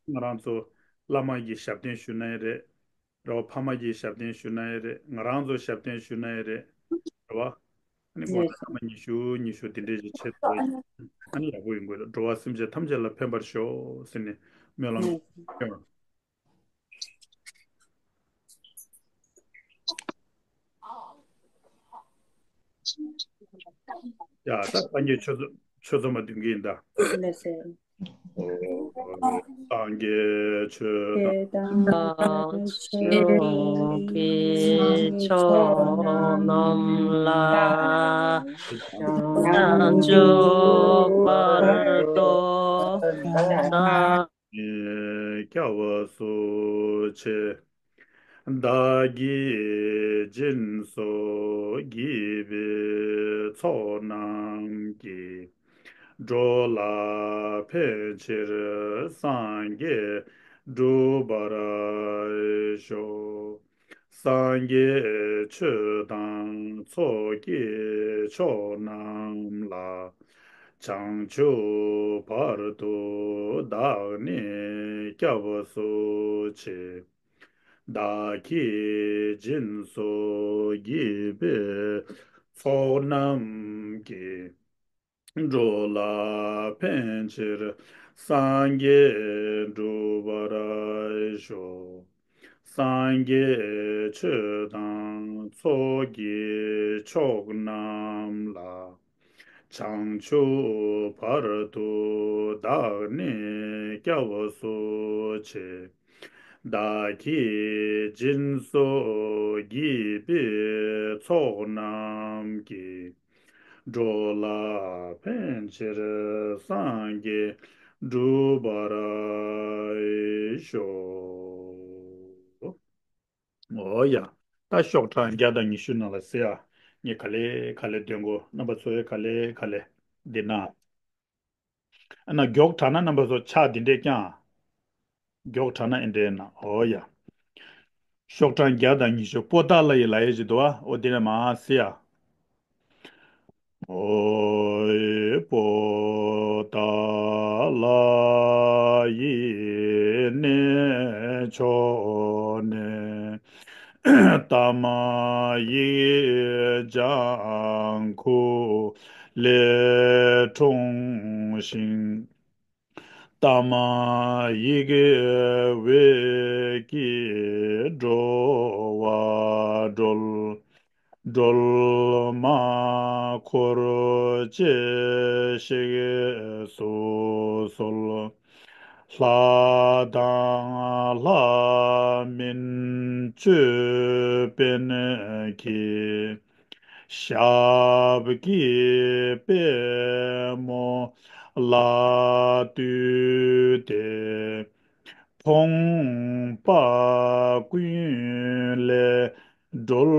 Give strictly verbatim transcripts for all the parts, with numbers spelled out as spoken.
ང་རང་ཚོ་བླ་མ་གི་ཞབས་བརྟན་ཞུ་ན་ཡང་རེད། རེད་བ། ཕ་མ་གི་ཞབས་བརྟན་ཞུ་ན་ཡང་རེད། ང་རང་ཚོ་ཞབས་བརྟན་ཞུ་ན་ཡང་རེད། རེད་བ། ཨ་ནི་དགོང་དག་སྐར་མ་ཉི་ཤུ་ཉི་ཤུ་དེ་འདྲས་ཞིག་བྱེད་ཐུབ་པ་ཡིན། ཨ་ནི་ཡག་པོ་ཡོང་གི་རེད། འགྲོ་བ་སེམས་ཅན་ཐམས་ཅད་ལ་ཕན་པར་ཤོག་ཟེར་ནས་སྨོན་ལམ་སྐྱོན། ཡ། ད་སངས་རྒྱས་ཆོས་ཚོགས་ཆོས་ཚོགས་མ་འདོན་གྱི་ཡིན་ད། ལགས་སོ། སངས་རྒྱས་ཆོས་དང་། དང་ཆོས་ཀྱི་མཆོག་རྣམས་ལ། བྱང་ཆུབ་བར་དུ་བདག་ནི་སྐྱབས་སུ་མཆི། བདག་གིས་སྦྱིན་སོགས་བགྱིས་པའི་ཚོགས་རྣམས་ཀྱིས། འགྲོ་ལ་ཕན་ཕྱིར་སངས་རྒྱས་འགྲུབ་པར་ཤོག། སངས་རྒྱས་ཆོས་དང་ཚོགས་ཀྱི་མཆོག་རྣམས་ལ། བྱང་ཆུབ་བར་དུ་བདག་ནི་སྐྱབས་སུ་མཆི། བདག་གིས་སྦྱིན་སོགས་བགྱིས་པའི་ཚོགས་རྣམས་ཀྱིས། འགྲོ་ལ་ཕན་ཕྱིར་སངས་རྒྱས་འགྲུབ་པར་ཤོག། སངས་རྒྱས་ཆོས་དང་ཚོགས་ཀྱི་མཆོག་རྣམས་ལ། བྱང་ཆུབ་བར་དུ་བདག་ནི་སྐྱབས་སུ་མཆི། བདག་གིས་སྦྱིན་སོགས་བགྱིས་པའི་ཚོགས་རྣམས་ཀྱིས། འགྲོ་ལ་ཕན་ཕྱིར་སངས་རྒྱས་འགྲུབ་པར་ཤོག། འོ་ཡ། ད་ཤོག་གྲངས་བརྒྱ་དང་ཉི་ཤུ་ནང་ལ་གཟིགས་ཨ། ངས་ག་ལེ་ག་ལེ་འདོན་གོ། རྣམ་པ་ཚོས་ག་ལེ་ག་ལེ་འདི་ན། ཨ་ན་མགྱོགས་དྲགས་ན་རྣམ་པ་ཚོ་ཕྱག་འདི་འདྲས་བརྐྱངས། མགྱོགས་དྲགས་ན་ཨེ་འདྲས་ན། འོ་ཡ། ཤོག་གྲངས་བརྒྱ་དང་ཉི་ཤུ། པོ་ཏཱ་ལ་ཡི་ལ་ཡི་ཅིག་འདུག་བ། འོ་འདི་ནས་མར་གཟིགས་ཨ། ཨོ་ཡེ་པོ་ཏཱ་ལ་ཡི་གནས་མཆོག་ནས། ཏཱཾ་ཡིག་ཛྙཱ་ཀུ་ལེ་འཁྲུངས་ཤིང་། ཏཱཾ་ཡིག་འོད་ཀྱིས་འགྲོ་བ་སྒྲོལ། སྒྲོལ་མ་འཁོར་བཅས་གཤེགས་སུ་གསོལ། ལྷ་དང་ལྷ་མིན་ཅོད་པན་གྱི། ཞབས་ཀྱི་པདྨོ་ལ་བཏུད་དེ། ཕོངས་པ་ཀུན་ལས་སྒྲོལ་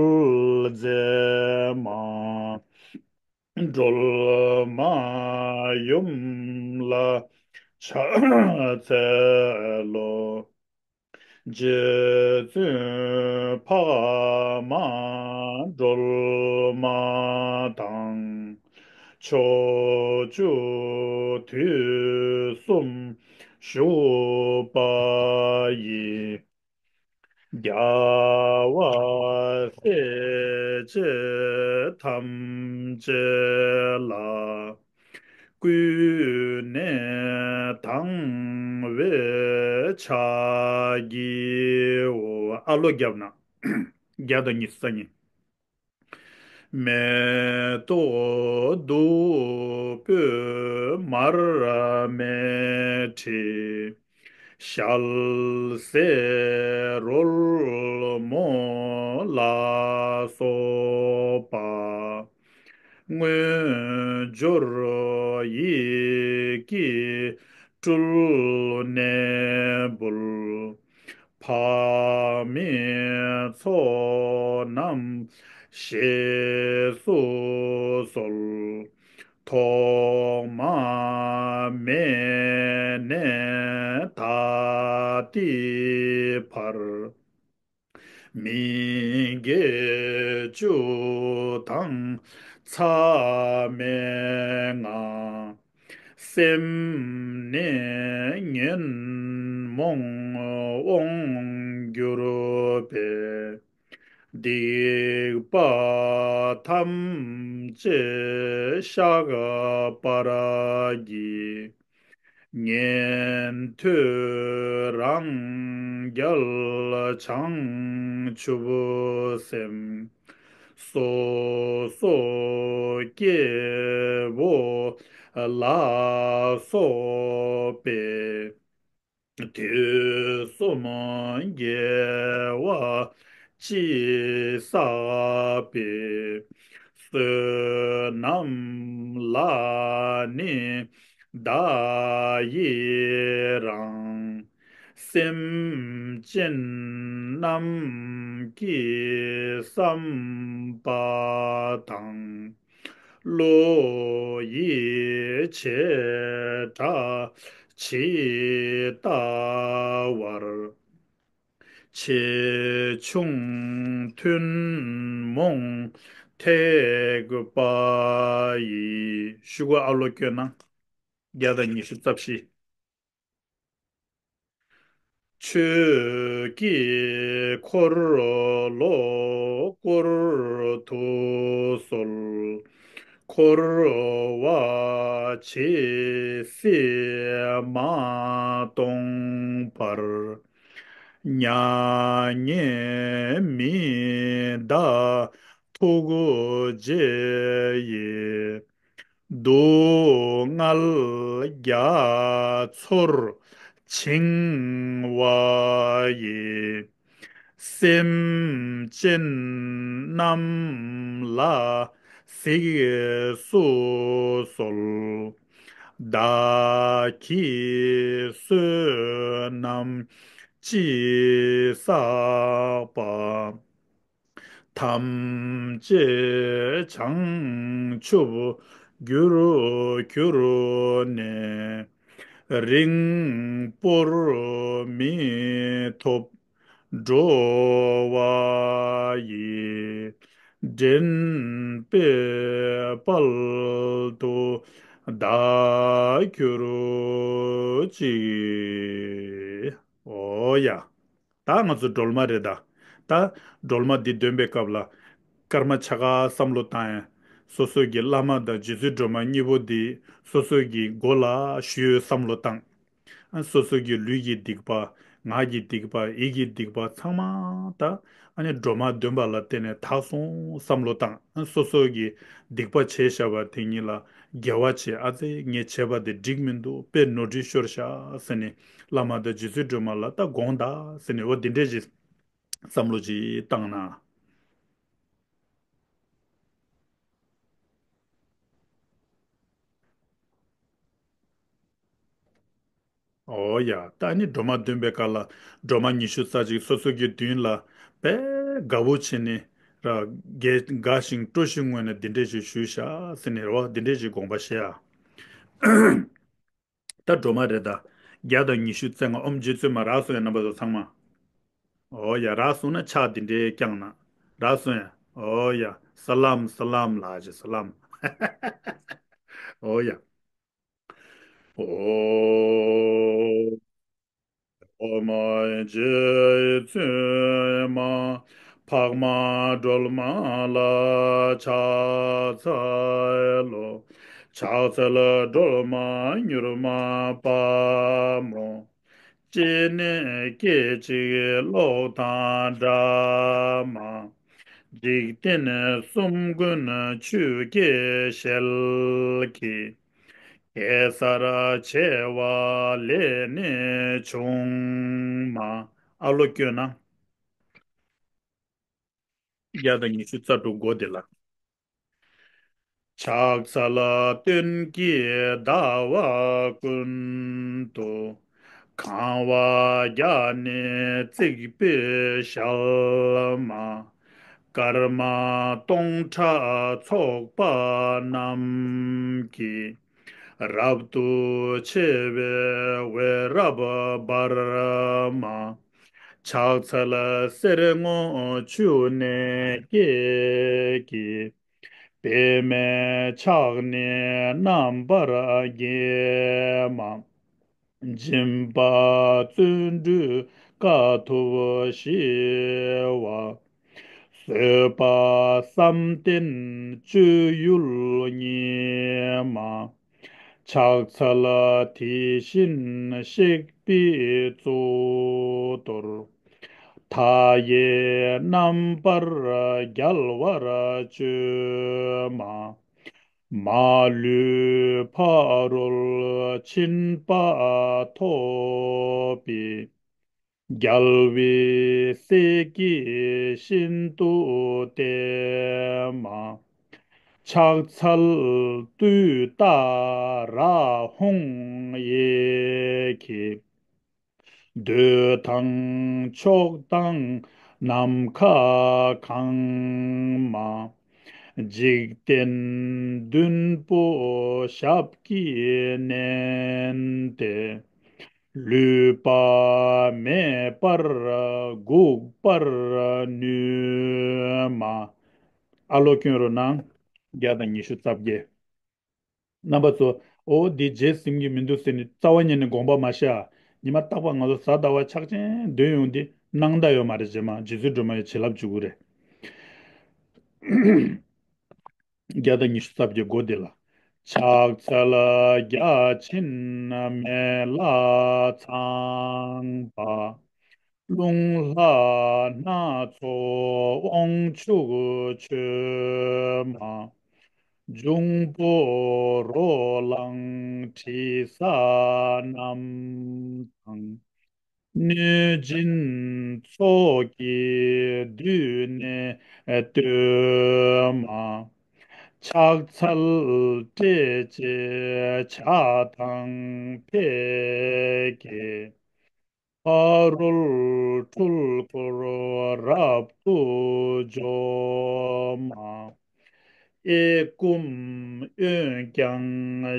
མཛད་མ། སྒྲོལ་མ་ཡུམ་ལ་ཕྱག་འཚལ་ལོ། རྗེ་བཙུན་འཕགས་མ་སྒྲོལ་མ་དང་། ཕྱོགས་བཅུ་དུས་གསུམ་བཞུགས་པ་ཡི། རྒྱལ་བ་སྲས་བཅས་ཐམས་ཅད་ལ། ཀུན་ནས་དང་བའི་ཕྱག་བགྱིའོ། ཨ་ལོ་བརྒྱབ་ན། བརྒྱ་དང་ཉི་ཤུ་རྩ་གཉིས། མེ་ཏོག་བདུག་སྤོས་མར་མེ་དྲི། ཞལ་ཟས་རོལ་མོ་ལ་སོགས་པ། དངོས་འབྱོར་ཡིད་ཀྱིས་སྤྲུལ་ནས་འབུལ། ཕ་མའི་ཚོགས་རྣམས་བཞེས་སུ་གསོལ། ཐོག་མ་མེད་ནས་ད་ལྟའི་བར། མི་དགེ་བཅུ་དང་མཚམས་མེད་ལྔ། སེམས་ནི་ཉོན་ རྨོངས་དབང་གྱུར་པའི། སྡིག་པ་ཐམས་ཅད་བཤགས་པར་བགྱི། ཉན་ཐོས་རང་རྒྱལ་བྱང་ཆུབ་སེམས། སོ་སོ་སྐྱེ་བོ་ལ་སོགས་པའི། དུས་གསུམ་དགེ་བ་ཅི་བསགས་པའི། བསོད་ནམས་ལ་ནི་བདག་ཡི་རང་། སེམས་ཅན་རྣམས་ཀྱི་བསམ་པ་དང་། བློ་ཡིད་བྱེ་བྲག་ཇི་ལྟ་བར། ཆེ་ཆུང་ཐུན་མོང་ཐེག་པ་ཡི། ཤུ་གུ་ཨ་ལོ་སྐྱོན་ན། བརྒྱ་དང་ཉི་ཤུ་རྩ་བཞི། ཆོས་ཀྱི་འཁོར་ལོ་བསྐོར་དུ་གསོལ། འཁོར་བ་ཇི་སྲིད་མ་སྟོངས་བར། མྱ་ངན་མི་འདའ་ཐུགས་རྗེ་ཡིས། སྡུག་བསྔལ་རྒྱ་མཚོར་བྱིང་བ་ཡི། སེམས་ཅན་རྣམས་ལ་གཟིགས་སུ་གསོལ། བདག་གིས་བསོད་ནམས་ཅི་བསགས་པ། ཐམས་ཅད་བྱང་ཆུབ་རྒྱུར་གྱུར་ནས། རིང་པོར་མི་ཐོབ་འགྲོ་བ་ཡི། འདྲེན་པའི་དཔལ་དུ་བདག་གྱུར་ཅིག། འོ་ཡ། ད་ང་ཚོ་སྒྲོལ་མ་རེད་ད། ད་སྒྲོལ་མ་འདི་འདོན་པའི་སྐབས་ལ། སྐར་མ་ཆ་ག་བསམ་བློ་བཏང་ཡ། སོ་སོ་གི་བླ་མ་དང་རྗེ་བཙུན་སྒྲོལ་མ་གཉིས་པོ་འདི་སོ་སོ་གི་མགོ་ལ་ཞུ་ཡོད་བསམ་བློ་བཏང་། ཨ་སོ་སོ་གི་ལུས་ཀྱི་སྡིག་པ། ངག་གི་སྡིག་པ། ཡིད་ཀྱི་སྡིག་པ་ཚང་མ་ད། ཨ་ནི་སྒྲོལ་མ་འདོན་པ་ལ་བརྟེན་ནས་དག་སོང་བསམ་བློ་བཏང་། ཨ་སོ་སོ་གི་སྡིག་པ་བྱས་བཞག་པ་དེ་ཉིད་ལ་དགེ་བ་བྱས། ཨ་ཙི་ངས་བྱས་པ་དེ་འགྲིག་མི་འདུག་དཔེ་ནོར་འཁྲུལ་ཤོར་བཞག་ཟེར་ནས་བླ་མ་དང་རྗེ་བཙུན་སྒྲོལ་མ་ལ་ད་དགོངས་དག་ཟེར་ནས། འོ་འདི་འདྲས་ཞིག་བསམ་བློ་ཅིག་བཏང་ན། འོ་ཡ། ད་ནི་སྒྲོལ་མ་འདོན་པའི་སྐབས་ལ་སྒྲོལ་མ་ཉི་ཤུ་རྩ་གཅིག་སོ་སོ་གི་མདུན་ལ་དཔེ་དགའ་བོ་བྱས་ནས་ར། དགའ་དགའ་ཞིང་སྤྲོ་ཞིང་ངུས་ནས་འདི་འདྲས་ཞིག་ཞུས་བཞག་ཟེར་ནས་ར། འོ་འདི་འདྲས་ཞིག་དགོངས་པ་བཞེས་ཡ། ད་སྒྲོལ་མ་རེད་ད། བརྒྱ་དང་ཉི་ཤུ་རྩ་ལྔ། ཨོཾ་རྗེ་བཙུན་མ། རག་སོང་ཡ་རྣམ་པ་ཚོ་ཚང་མ། འོ་ཡ། རག་སོང་ན་ཕྱག་འདི་འདྲའི་བརྐྱངས་ན། རག་སོང་ཡ། འོ་ཡ། ས་ལམ་ས་ལམ་ལགས་ཀྱི་ས་ལམ། འོ་ཡ། ཨོཾ། སྒྲོལ་མ་རྗེ་བཙུན་མ། འཕགས་མ་སྒྲོལ་མ་ལ་ཕྱག་འཚལ་ལོ། ཕྱག་འཚལ་སྒྲོལ་མ་མྱུར་མ་དཔའ་མོ། སྤྱན་ནི་སྐད་ཅིག་གློག་དང་འདྲ་མ། འཇིག་རྟེན་གསུམ་མགོན་ཆུ་སྐྱེས་ཞལ་གྱི། གེ་སར་བྱེ་བ་ལས་ནི་བྱུང་མ། ཨ་ལོ་སྐྱོན་ན། བརྒྱ་དང་ཉི་ཤུ་རྩ་དྲུག་མགོ་དེ་ལ། ཕྱག་འཚལ་སྟོན་ཀའི་ཟླ་བ་ཀུན་ཏུ། གང་བ་བརྒྱ་ནི་བརྩེགས་པའི་ཞལ་མ། སྐར་མ་སྟོང་ཕྲག་ཚོགས་པ་རྣམས་ཀྱིས། རབ་ཏུ་ཕྱེ་བའི་འོད་རབ་འབར་མ། ཕྱག་འཚལ་གསེར་སྔོ་ཆུ་ནས་སྐྱེས་ཀྱི། པདྨས་ཕྱག་ནི་རྣམ་པར་བརྒྱན་མ། སྦྱིན་པ་བརྩོན་འགྲུས་དཀའ་ཐུབ་ཞི་བ། བཟོད་པ་བསམ་གཏན་སྤྱོད་ཡུལ་ཉིད་མ། ཕྱག་འཚལ་དེ་བཞིན་གཤེགས་པའི་གཙུག་ཏོར། མཐའ་ཡས་རྣམ་པར་རྒྱལ་བར་སྤྱོད་མ། མ་ལུས་ཕ་རོལ་ཕྱིན་པ་ཐོབ་པའི། རྒྱལ་བའི་སྲས་ཀྱི་ཤིན་ཏུ་བརྟན་མ། ཕྱག་འཚལ་ཏུཏྟཱ་ར་ཧཱུྃ་ཡེ་ཤེས། འདོད་དང་ཕྱོགས་དང་ནམ་མཁའ་གང་མ། འཇིག་རྟེན་བདུན་པོ་ཞབས་ཀྱིས་མནན་ཏེ། ལུས་པ་མེད་པར་འགུགས་པར་ནུས་མ། ཨ་ལོ་སྐྱོན་རོགས་གནང་། བརྒྱ་དང་ཉི་ཤུ་རྩ་བརྒྱད། རྣམ་པ་ཚོ། འོ་འདི་རྗེས་ཟིན་གྱི་མི་འདུག་ཟེར་ནས་རྩ་བ་ཉིད་ནས་དགོངས་པ་མ་བཞག་ཉི་མ་རྟག་པར་ང་ཚོ་གཟའ་ཟླ་བ་ཕྱག་ཆེན་འདོན་ཡོང་དུས་སྣང་མཐའ་ཡོད་མ་རེད། རྗེས་མ་རྗེ་བཙུན་སྒྲོལ་མ་ཡི་བྱིན་རླབས་འཇུག་གི་རེད། བརྒྱ་དང་ཉི་ཤུ་རྩ་བརྒྱད་མགོ་འདི་ལ། ཕྱག་འཚལ་བརྒྱ་བྱིན་མེ་ལྷ་ཚངས་པ། རླུང་ལྷ་སྣ་ཚོགས་དབང་ཕྱུག་མཆོད་མ། འབྱུང་པོ་རོ་ལངས་དྲི་ཟ་རྣམས་དང་། གནོད་སྦྱིན་ཚོགས་ཀྱིས་མདུན་ནས་བསྟོད་མ། ཕྱག་འཚལ་སྲས་བཅས་ཕྱག་དང་ཕས་བརྒྱན། ཕ་རོལ་འཁྲུལ་འཁོར་རབ་ཏུ་འཇོམས་མ། གཡས་བསྐུམ་གཡོན་བརྐྱང་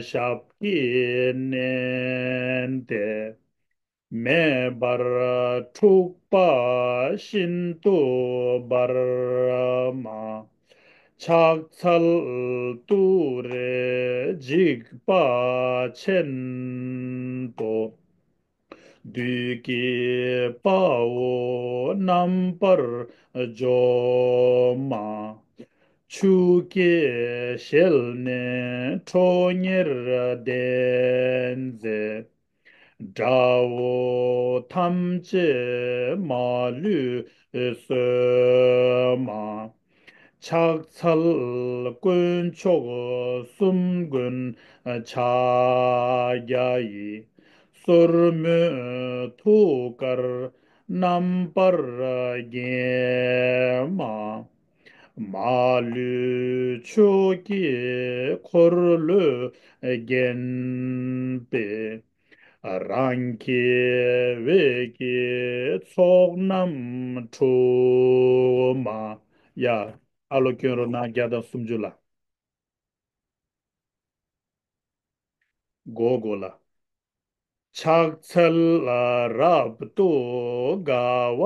ཞབས་ཀྱིས་མནན་ཏེ། མེ་འབར་འཁྲུགས་པ་ཤིན་ཏུ་འབར་མ། ཕྱག་འཚལ་ཏུ་རེ་འཇིགས་པ་ཆེན་པོ། བདུད་ཀྱི་དཔའ་བོ་རྣམ་པར་འཇོམས་མ། ཆུ་སྐྱེས་ཞལ་ནས་ཁྲོ་གཉེར་ལྡན་མཛད། དགྲ་བོ་ཐམས་ཅད་མ་ལུས་གསོད་མ། ཕྱག་འཚལ་དཀོན་མཆོག་གསུམ་མགོན་ཕྱག་རྒྱ་ཡི། སོར་མོས་ཐུགས་ཀར་རྣམ་པར་བརྒྱན་མ། མ་ལུས་ཆོས་ཀྱི་འཁོར་ལོས་བརྒྱན་པའི། རང་གི་འོད་ཀྱི་ཚོགས་རྣམས་འཁྲུགས་མ། ཡ། ཨ་ལོ་སྐྱོན་རོགས་གནང་། བརྒྱ་དང་སུམ་ཅུ་ལ། མགོ་མགོ་ལ། ཕྱག་འཚལ་རབ་ཏུ་དགའ་བ་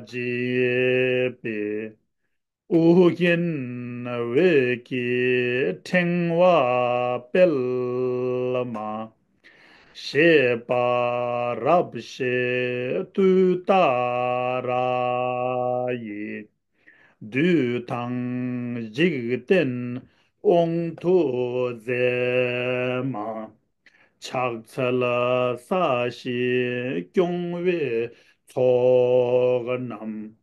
བརྗིད་པའི། ཨོ་རྒྱན་འོད་ཀྱི་ཕྲེང་བ་སྤེལ་མ། བཞད་པ་རབ་བཞད་ཏུཏྟཱ་ར་ཡིས། བདུད་དང་འཇིག་རྟེན་དབང་དུ་མཛད་མ། ཕྱག་འཚལ་ས་གཞི་སྐྱོང་བའི་ཚོགས་རྣམས།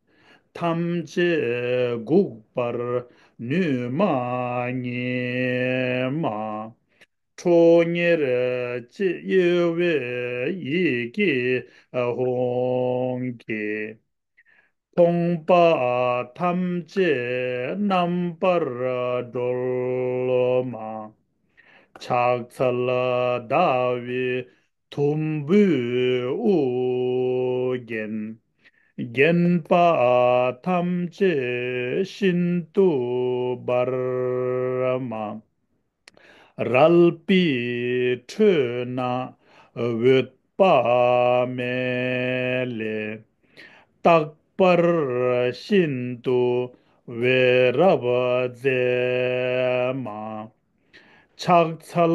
ཐམས་ཅད་འགུགས་པར་ནུས་མ་ཉིད་མ། ཁྲོ་གཉེར་ཅན་གཡོ་བའི་ཡི་གེ་ཧཱུྃ་གིས། ཕོངས་པ་ཐམས་ཅད་རྣམ་པར་སྒྲོལ་མ། ཕྱག་འཚལ་ཟླ་བའི་དུམ་བུས་དབུ་བརྒྱན། བརྒྱན་པ་ཐམས་ཅད་ཤིན་ཏུ་འབར་མ། རལ་པའི་ཁྲོད་ན་འོད་དཔག་མེད་ལས། རྟག་པར་ཤིན་ཏུ་འོད་རབ་མཛད་མ། ཕྱག་འཚལ་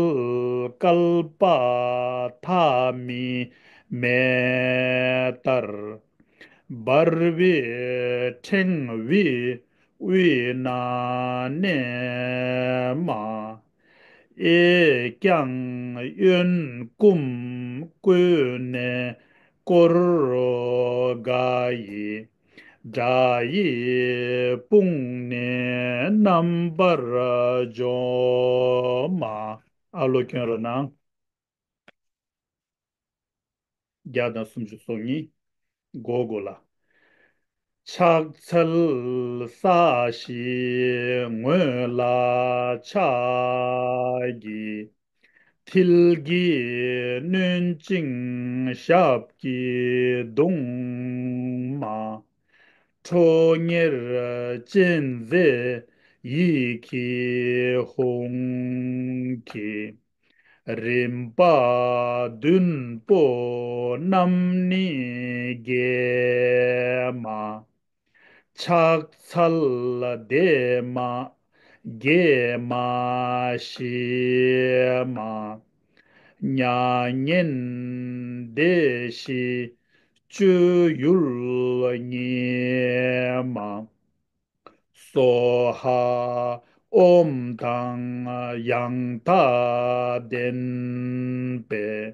བསྐལ་པ་མཐའ་མི་མེད་ལྟར། འབར་བའི་ཕྲེང་བའི་དབུས་ན་གནས་མ། གཡས་བརྐྱང་གཡོན་བསྐུམ་ཀུན་ནས་བསྐོར་དགའ་ཡི། དགྲ་ཡི་དཔུང་ནི་རྣམ་པར་འཇོམས་མ། ཨ་ལོ་སྐྱོན་རོ་ན། བརྒྱ་དང་སུམ་ཅུ་སོ་གཉིས། མགོ་མགོ་ལ། ཕྱག་འཚལ་ས་གཞིའི་ངོས་ལ་ཕྱག་གི་མཐིལ་གྱིས་བསྣུན་ཅིང་ཞབས་ཀྱིས་བརྡུང་མ། ཁྲོ་གཉེར་ཅན་མཛད་ཡིད་ཀྱི་ཧཱུྃ་གིས། རིམ་པ་བདུན་པོ་རྣམས་ནི་འགེམས་མ། ཕྱག་འཚལ་བདེ་མ་དགེ་མ་ཞི་མ། མྱ་ངན་འདས་ཞི་སྤྱོད་ཡུལ་ཉིད་མ། སྭཱ་ཧཱ། ཨོཾ་དང་ཡང་དག་ལྡན་པའི་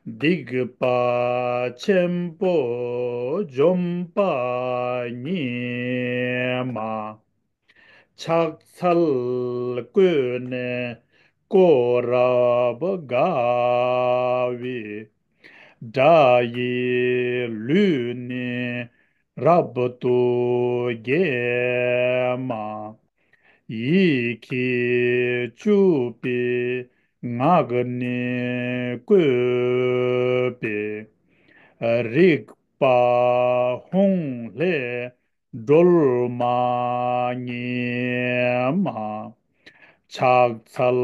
སྡིག་པ་ཆེན་པོ་འཇོམས་པ་ཉིད་མ། ཕྱག་འཚལ་བཀོད་ནས་བསྐོར་རབ་དགའ་བའི། དགྲ་ཡི་ལུས་ནི་རབ་ཏུ་འགེམས་མ། ཡིད་ཀྱིས་བཅུག་པའི་ངག་ནི་བཀོད་པའི། རིག་པ་ཧཱུྃ་ལས་སྒྲོལ་མ་ཉིད་མ། ཕྱག་འཚལ་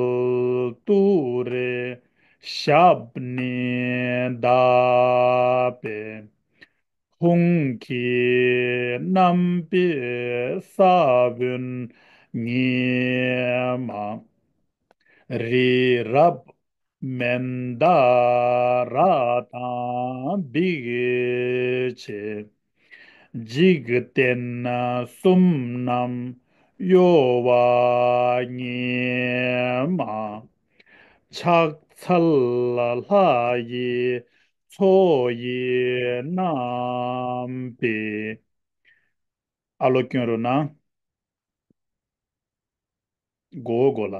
ཏུ་རེའི་ཞབས་ནི་བརྡབས་པའི། ཧཱུྃ་གི་རྣམ་པའི་ས་བོན་ཉིད་མ། རི་རབ་མནྡ་ར་དང་འབིགས་བྱེད། འཇིག་རྟེན་གསུམ་རྣམས་གཡོ་བ་ཉིད་མ། ཕྱག་འཚལ་ལྷ་ཡི་མཚོ་ཡི་རྣམ་པའི། ཨ་ལོ་སྐྱོན་རོ་ན། མགོ་མགོ་ལ།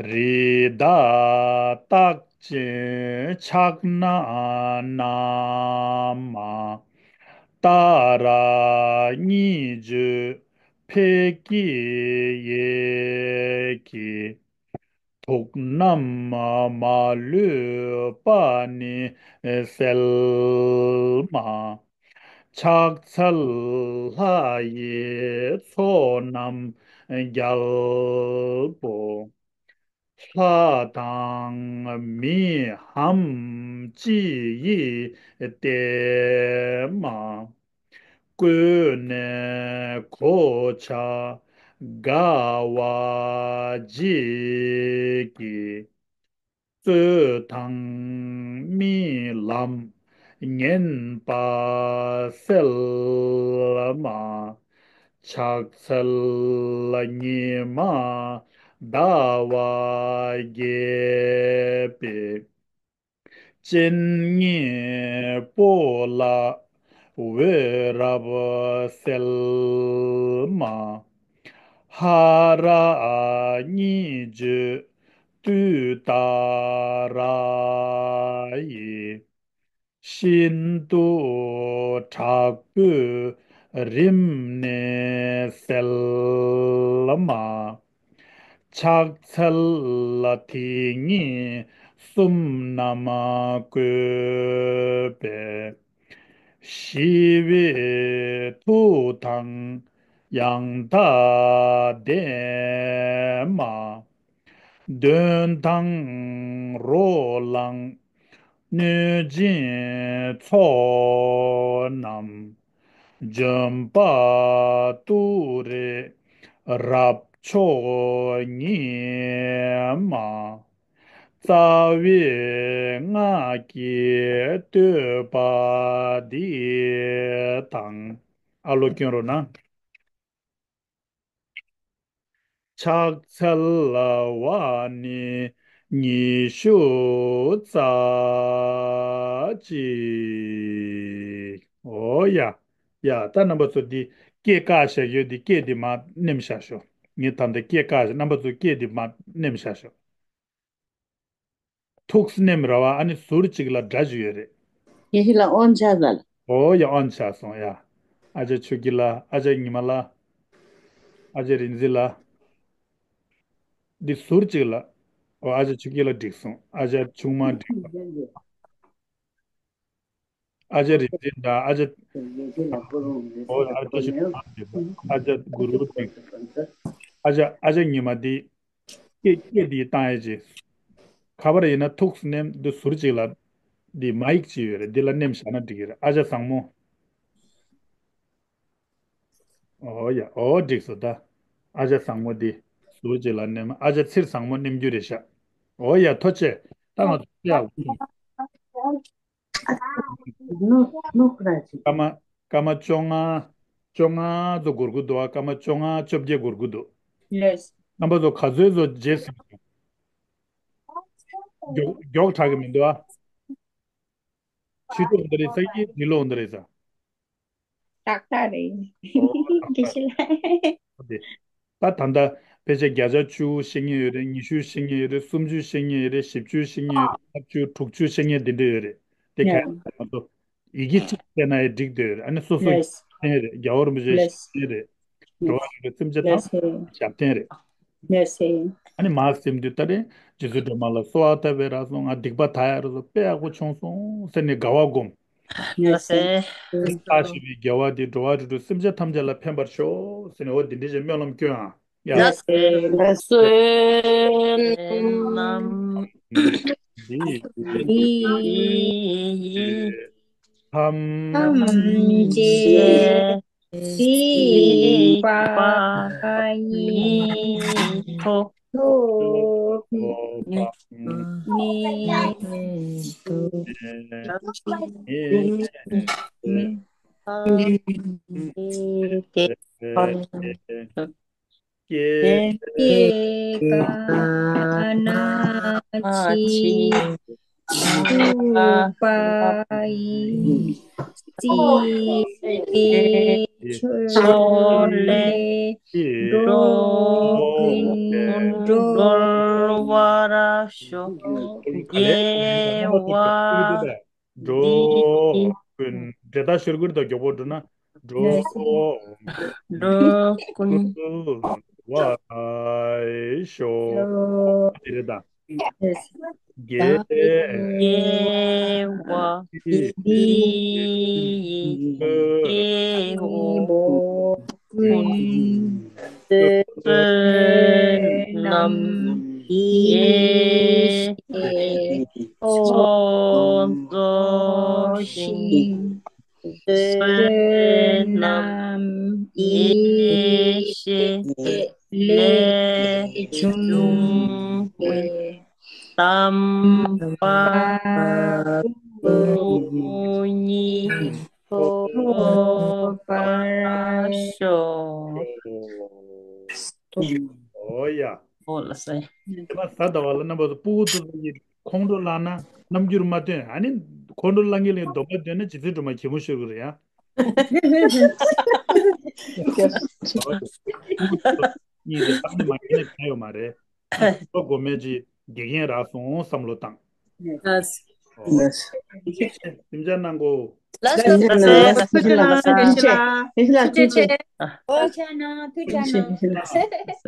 རི་དྭགས་རྟགས་ཅན་ཕྱག་ན་བསྣམས་མ། ཏཱ་ར་གཉིས་བརྗོད་ཕཊ་ཀྱི་ཡས་ཀྱིས། དུག་རྣམས་མ་ལུས་པ་ནི་སེལ་མ། ཕྱག་འཚལ་ལྷ་ཡི་ཚོགས་རྣམས་རྒྱལ་པོ། ལྷ་དང་མིའམ་ཅི་ཡིས་བསྟེན་མ། བཀོད་ནས་གོ་ཆ་དགའ་བ་བརྗིད་ཀྱིས། རྩོད་དང་རྨི་ལམ་ངན་པ་སེལ་མ། ཕྱག་འཚལ་ཉི་མ་ཟླ་བ་རྒྱས་པའི། སྤྱན་གཉིས་པོ་ལ་འོད་རབ་གསལ་མ། ཧ་ར་གཉིས་བརྗོད་ཏུཏྟཱ་ར་ཡིས། ཤིན་ཏུ་དྲག་པོའི་རིམས་ནད་སེལ་མ། ཕྱག་འཚལ་དེ་ཉིད་གསུམ་རྣམས་བཀོད་པའི། ཞི་བའི་མཐུ་དང་ཡང་དག་ལྡན་མ། གདོན་དང་རོ་ལངས་གནོད་སྦྱིན་ཚོགས་རྣམས། འཇོམས་པ་ཏུ་རེ་རབ་ མཆོག་ཉིད་མ། རྩ་བའི་སྔགས་ཀྱིས་བསྟོད་པ་འདི་དང་། ཨ་ལོ་སྐྱོན་རོགས་གནང་། ཕྱག་འཚལ་བ་ནི་ཉི་ཤུ་རྩ་གཅིག་འོ་ཡ། ཡ། ད་རྣམ་པ་ཚོ་འདི་སྐད་བཀག་བཞག་ཡོད། འདི་སྐད་འདི་མར་ནེམ་བཞག་ཤོག་ངས་ད་ལྟ་སྐད་བཀག་བཞག་རྣམ་པ་ཚོ་སྐད་འདི་མར་ནེམ་བཞག་ཤོག་ཐུགས་ནེམ་ར་བ། ཨ་ནི་ཟུར་གཅིག་ལ་སྒྲ་ཅིག་ཡོད་རེད། ཡེ་ཤེས་ལ་ཨོན་ཆགས་ལ། ཨོ་ཡ། ཨོན་ཆགས་སོང་ཡ། ཨ་ཅག་ཆོས་སྐྱིད་ལ། ཨ་ཅག་ཉི་མ་ལ། ཨ་ཅག་རིག་འཛིན་ལ། འདི་ཟུར་གཅིག་ལ། ཨོ། ཨ་ཅག་ཆོས་སྐྱིད་ལ་འགྲིག་སོང་། ཨ་ཅག་ཆུང་མ་འགྲིག་ཨ་ཅག་རིག་འཛིན་དང་ཨ་ཅག་ཨོ། ཨ་ཅག་ཤི་ཨ་ཅག་གུ་རུ་འགྲིག་ཨ་ཅག་ཨ་ཅག་ཉི་མ་འདི། སྐད་སྐད་འདི་བཏང་ཡས་ཅིག་ཁ་པར་ཡིན་ན་ཐུགས་སུ་ནེམ། འདི་ཟུར་གཅིག་ལ། འདི་མའིག་ཅིག་ཡོད་རེད། འདི་ལ་ནེམ་བཞག་ན་འགྲིག་གི་རེད། ཨ་ཅག་བཟང་མོ། ཨོ་ཡ། ཨོ་འགྲིག་སོང་ད། ཨ་ཅག་བཟང་མོ་འདི་ཟུར་གཅིག་ལ་ནེམ། ཨ་ཅག་ཚེ་བཟང་མོ་ནེམ་རྒྱུ་རེད་ཤག་ཨོ་ཡ། ཐུགས་རྗེ་ཆེ། ད་ང་ཚོ་ཡག་པོ། སྐར་མ་སྐར་མ་བཅོ་ལྔ། བཅོ་ལྔ་ཙམ་འགོར་གྱི་འདུག་ཨ། སྐར་མ་བཅོ་ལྔ། བཅོ་བརྒྱད་འགོར་གྱི་འདུག་རྣམ་པ་ཚོ་ག་ཚོད་ཙམ་བརྗེད་སོང་། མགྱོགས་མགྱོགས་དྲག་གི་མི་འདུག་ཨ། ཕྱི་དྲོ་འདི་རེད་ས་ཡིན། འདི་ལོ་འདི་རེད་ས། ཏག་ཏག་རེད། ཨོ། ཏག་ཏག་རེད། ད་ད་ལྟ་ཕལ་ཆེར་བརྒྱ་ཆ་བཅུ་ཤེས་ངེས་ཡོད་རེད། ཉི་ཤུ་ཤེས་ངེས་ཡོད་རེད། སུམ་ཅུ་ཤེས་ངེས་ཡོད་རེད། བཞི་བཅུ་ཤེས་ངེས་ཡོད་རེད། ལྔ་བཅུ་དྲུག་ཅུ་ཤེས་ངེས་འདི་འདྲ་ཡོད་རེད། དེ་ག་ཡང་མ་གཏོགས་ཡི་གེ་གཅིག་བལྟས་ན་ཡང་འགྲིག་འདོད་ཡོད་རེད། ཨ་ནི་སོ་སོ་ཡི་གེ་ཤེས་རེད། རྒྱལ་བ་རིན་པོ་ཆེ་ཤེས་རེད། འགྲོ་བ་རིགས་དྲུག་སེམས་ཅན་ཐམས་ཅད་ཞབས་བརྟན་རེད། ཨ་ནི་མར་སེམས་དུས་ལྟར་རྗེ་བཙུན་སྒྲོལ་མ་ལ་གསོལ་བ་བཏབ་པས་རག་སོང་། ང་སྡིག་པ་དག་ཡ་རག་སོང་། དཔེ་ཡག་པོ་བྱུང་སོང་ཟེར་ནས་དགའ་བ་སྒོམ། ལགས་སེ། བཀྲ་ཤིས་པའི་རྒྱལ་བ་འདིས་འགྲོ་བ་རིགས་དྲུག་སེམས་ཅན་ཐམས་ཅད་ལ་ཕན་པར་ཤོག་ཟེར་ནས། འོ་འདི་འདྲ་ཞིག་སྨོན་ལམ་སྐྱོན་ཨ། ཡ། ལགས་སེ། ལགས་སེ། འདི་ཡིས་ཐམས་ཅད་གཟིགས་པ་ཉིད་དོ། ནི། ཏེ། ཀྱེ། ཀྱེ། ག་ན་ཅི་རུ་པ་ཡི་སྲིད་པའི་ཕྱོགས་ལས་འགྲོ་ཀུན་སྒྲོལ་བར་ཤོག་དགེ་བ་འགྲོ་ཀུན། འབྲེལ་ཐག་ཤོར་གྱི་རེད་ད། མགྱོགས་པོ་འགྲོ་ན། འགྲོ་འགྲོ་ཀུན་བར་ཤོག་དེ་རེད་ད། དགེ་དགེ་བ་འདི་ཡིས་སྐྱེ་བོ་ཀུན་བསོད་ནམས་ཡེ་ཤེས་ཚོགས་རྫོགས་ཤིང་། བསོད་ནམས་ཡེ་ཤེས་ལས་བྱུང་བའི་དམ་པ་སྐུ་གཉིས་ཐོབ་པར་ཤོག་ཨོ་ཡ། ཨོ་ལགས་སེ། དེ་མ་ཟ་ཟླ་བ་ལ་རྣམ་པ་ཚོ་སྤུ་གུ་ཚོ་ཚོ་ཡི་ཁོང་ཁྲོ་ལངས་ན་རྣམ་འགྱུར་མ་སྟོན། ཨ་ནི་ཁོང་ཁྲོ་ལངས་མཁན་ལ་སྡོམ་པ་འདོན་ན་རྗེ་བཙུན་སྒྲོལ་མ་གད་མོ་ཤོར་གི་རེད་ཡ། སྤུ་གུ་ཚོ་གཉིས་དེ་བཏང་ནས་མ་ཉན་ན་གང་ཡོད་མ་རེད། ཁོ་དགོས་མེད་ཅིག་དགེ་རྒན་རག་སོང་བསམ་བློ་བཏང་། ལགས། ལགས། སེམས་ཅན་གནང་གོ། ལགས་སོ། ལགས་སོ། ལགས་སོ། ལགས་སོ། ལགས་སོ། ལགས་སོ། ལགས་སོ། ལགས་སོ། ལགས་སོ། ལགས་སོ། ལགས་སོ། ལགས་སོ། ལགས་སོ།